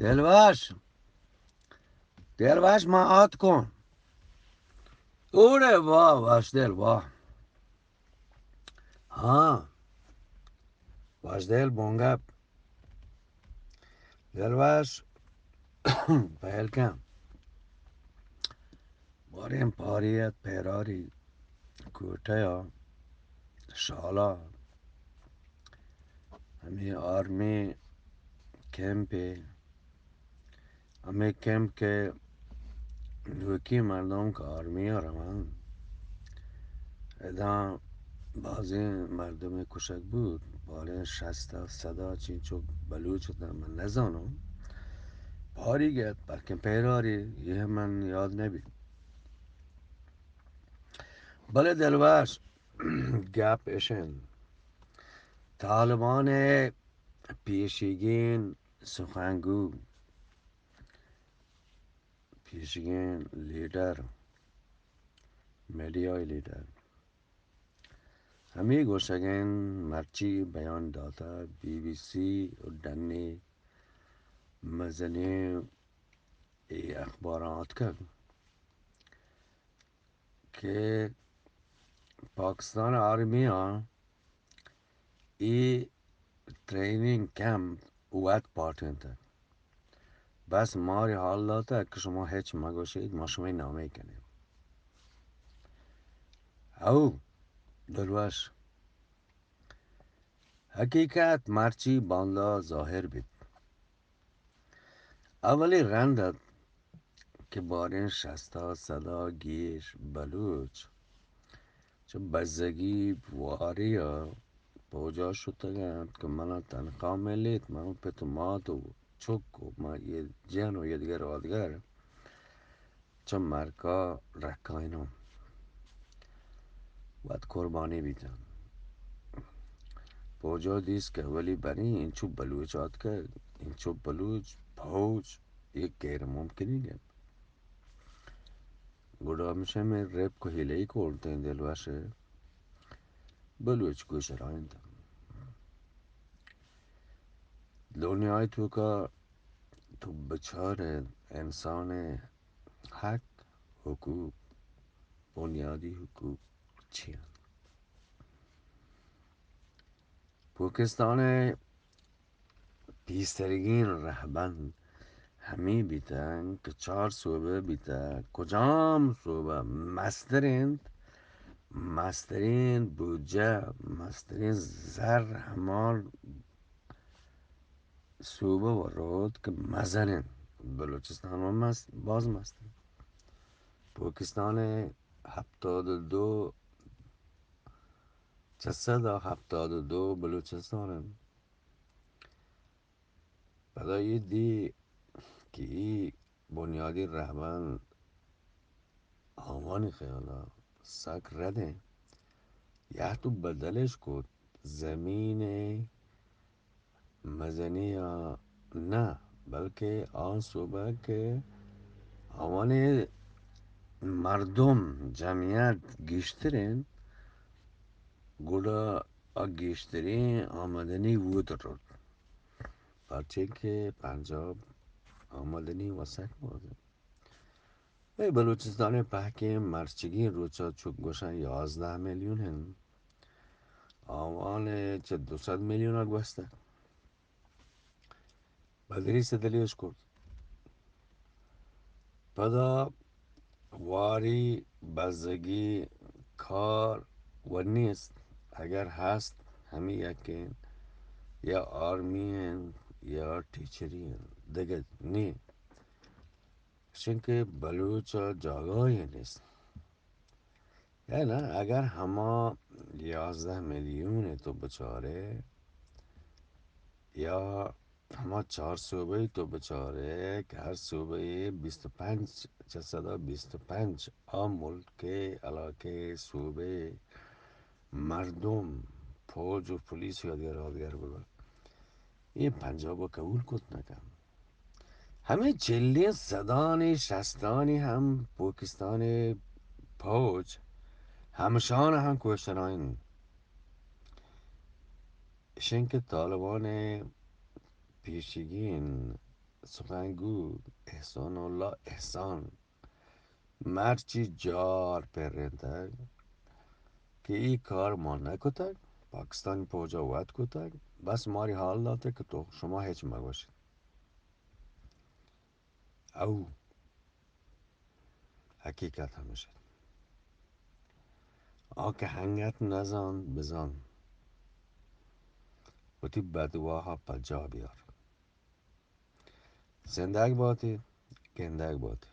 دلوش، دلوش، ما آتکوں. اوڑے واہ، واش دل، واہ. ہاں، واش دل، بونگپ. دلوش، پہل کن. باریں پاری ات، پیراری، کوٹہ یا شالا، ہمیں آرمی کیمپے، ہمے کیمپ کہ نوکی مردم کہ آرمی ءَ روان، ادا بازیں مردمے کشگ بوت، باریں شست ءَ سد ءَ چینچو بلوچ اتاں من نزانوں. پاری گت، بلکیں پیراری، یہ من یاد نبی. بلے دلوش، گپ اش انت، طالبان ءِ پیشیگین سخنگو، پیشیگین لیڈر، میڈیا ءِ لیڈر، ہمے گوشگ انت، مرچی بیان داتہ بی بی سی و ڈنی مزنیں اے اخباراں آتکگ کہ پاکستان آرمی آں اے ٹریننگ کیمپ وت پاٹینتگ. بس مارے حال داتگ کہ شما ہچ مگوشیت، ما شمئے نامے کنیں. او دلوش، حقیقت مرچی باندا ظاہر بیت. اولی رند ات کہ باریں شست ءَ سد ءَ گیش بلوچ چہ بزگی واری ءَ پوجا شتگ انت کہ منا تنخواہ ملیت، من پت و مات و چک و من یہ جن و یہ دگر آدگر چہ مرکا رکائیناں وت قربانی بیتاں. پوجا دیست کہ اولی بریں انچو بلوچ آتکگ، انچو بلوچ پوج، یک غیر ممکنی گپ. گڑا ہمیشہ میں ریپ کو ہیلے ہی کولتیں دلوش بلوچ گوشرائیں. دنیا توکا تو بچار انسان حق، حقوق، بنیادی حقوق چی انت؟ پاکستان ءِ پیسریگیں رہبند ہمے بیتگ کہ چار صوبہ بیتگ، کجام صوبہ مستر انت، مستریں بودجہ، مستریں زر ہما صوبہ ءَ روت کہ مزن انت. بلوچستان ءَ مست، باز مست انت. پاکستان ءَ ہپتاد و دو، چہ سد ءَ ہپتاد و دو بلوچستان انت. پدا اے دی کہ اے بنیادی رہبند آوانی خیال ءَ سک رد انت. یا تو بدلش کت، زمین ءِ مزنی ءَ نہ، بلکہ آ صوبہ کہ آوانی مردم، جمعیت گیشتر انت، گڑا آ گیشتریں آمدنی وت روت. پرچے کہ پنجاب آمدنی وسک باز انت. اے بلوچستان ءِ پہکیں مرچگیں روچ ءَ چک گوشاں یازدہ میلیون انت. آوان ءَ چہ دو سد میلیون ءَ گوستگ. بدری سدلی اش کرت. پدا واری بزگی کار و نیست، اگر ہست ہمی یکیں یا آرمی انت یا ٹیچری انت، دگہ نی. چنکہ بلوچ ءَ جاگاہے نیست. ہے نا، اگر ہما یازدہ میلیون ءَ تو بچارے یا ہما چار صوبہ ءَ تو بچارے کہ ہر صوبہ ءَ بیست و پنچ، چہ سد ءَ بیست و پنچ آ ملک ءِ علاقہ ءِ صوبہ ءِ مردم، فوج و پولیس و ادگر آدگر ببن، اے پنجاب ءَ قبول کت نہ کن. ہمے چلیں سدانی شستانی ہم پاکستان ءِ پوج ہمشان ہم کوشنائیں. اشیں کہ طالبان ءِ پیشیگین سخنگو احسان اللہ احسان مرچی جار پرینتگ کہ ای کار ما نکتگ، پاکستانی پوجا وت کتگ، بس ماری حال داتے کہ تو شما ہچ مگوشت۔ او حقیقت ہمیش انت۔ آ کہ ہنگت نزان بزان، وتی بدواہ پجا بیار۔ زندگ باتی، گندگ باتی۔